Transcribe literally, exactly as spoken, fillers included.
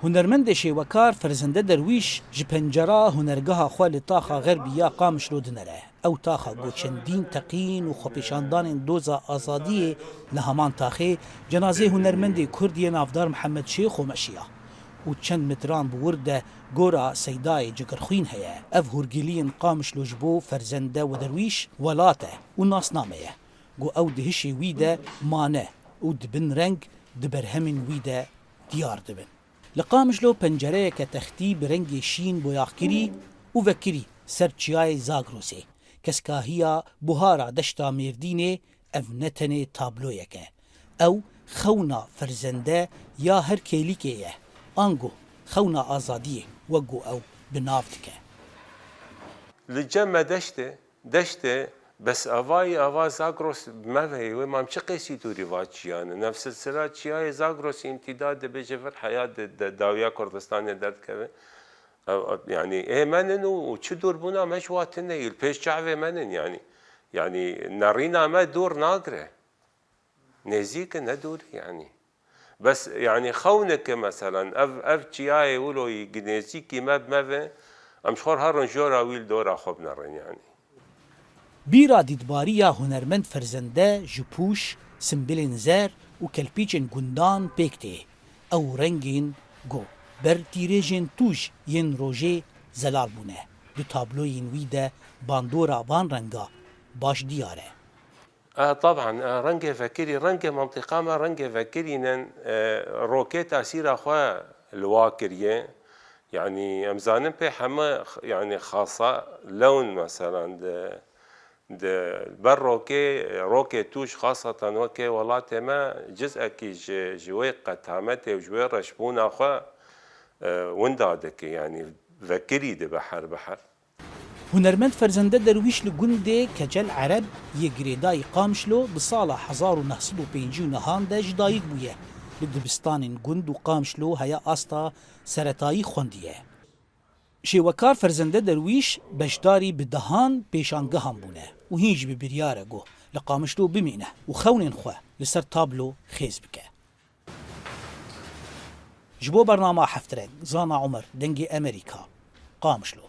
Hunermendê şêwekar Ferzende Derwîş ji pencera hunergeha xwe li taxa Xerbî ya Qamişlo dinere. Ew taxa ku çendîn teqîn û xwepêşandanên doza azadiyê li heman taxê cenazeyê hunermendê Kurd yê navdar Mihemed Şêxo meşiya û çend metran bi wir de gora Seydayê Cigirxwîn heye. Ev hûrgiliyên Qamişlo ji bo Ferzende we Derwîş welat e û nasname ye. Ku ew di hişê wî de mane û di bin reng di berhemên wî de diyar dibin. Li Qamişlo pencereyeke textî bi rengê şîn boyaxkirî û vekirî ser çiyayê Zagrosê, keskahiya buhara deşta Mêrdînê, ev ne tenê tabloyek e. Ew xewna Ferzende ya her kêlîkê ye, ango xewna azadiyê wek ku ew bi nav dike. Li cem me deştê, deştê, bes avayî ava Zagros meveyî wê mam çi qêsî dûrî va çiyane. Nev silsila çiyayê Zagros îmtîda dibe ji vir heya di, di dawiya Kurdistanê derdikeve. Ev, ev, yanî ê menin û, û çi dûrbûna me ji wa tune yî, li pêş çavê menin yanî. Yanî nerîna me dûr nagire. Nêzîk e, ne dûr e, yanî. Bes, yanî, xewneke, meselen, ev, ev çiyayê wilo yî gi-, nêzîkî me bi me ve, em ji xwe re herin jora wî li dora xwe binerin, yanî. Bîra dîtbariya hunermend Ferzende ji pûş, simbilên zer û kelpîçên gundan pêk tê. Ew rengên ku ber tîrêjên tûj yên rojê zelal bûne. Di tabloyên wî de bandora van renga baş diyar e. E, teban, e, rengê vekirî, rengê mintîqa me rengê vekirî nin, e, rokê tesîra xwe li wa kiriye. Yanî em zanin pê heme x-, yanî xasa lewn, meselan, di, di ber rokê, rokê tûj xaseten wekê welatê me cizekî ji, ji wê qetametê û ji wê reşbûna xwe, e, winda dike, yanî vekirî dibe her bi her. Hunermend Ferzende Derwîş li gundê Kecel Ereb yê girêdayî Qamişlo di sala hezar û neh sed û pêncî û nehan de ji dayik bûye. Li dibistanên gund û Qamişlo heya asta seretayî xwendiye. Şêwekar Ferzende Derwîş beşdarî bi dehan pêşangehan bûne û hîn jî bi biryar e ku li Qamişlo bimîne û xewnên xwe li ser tablo xêz bike. Ji bo bernama Heftireng, Zana Omer, Dengê Emerîka, Qamişlo.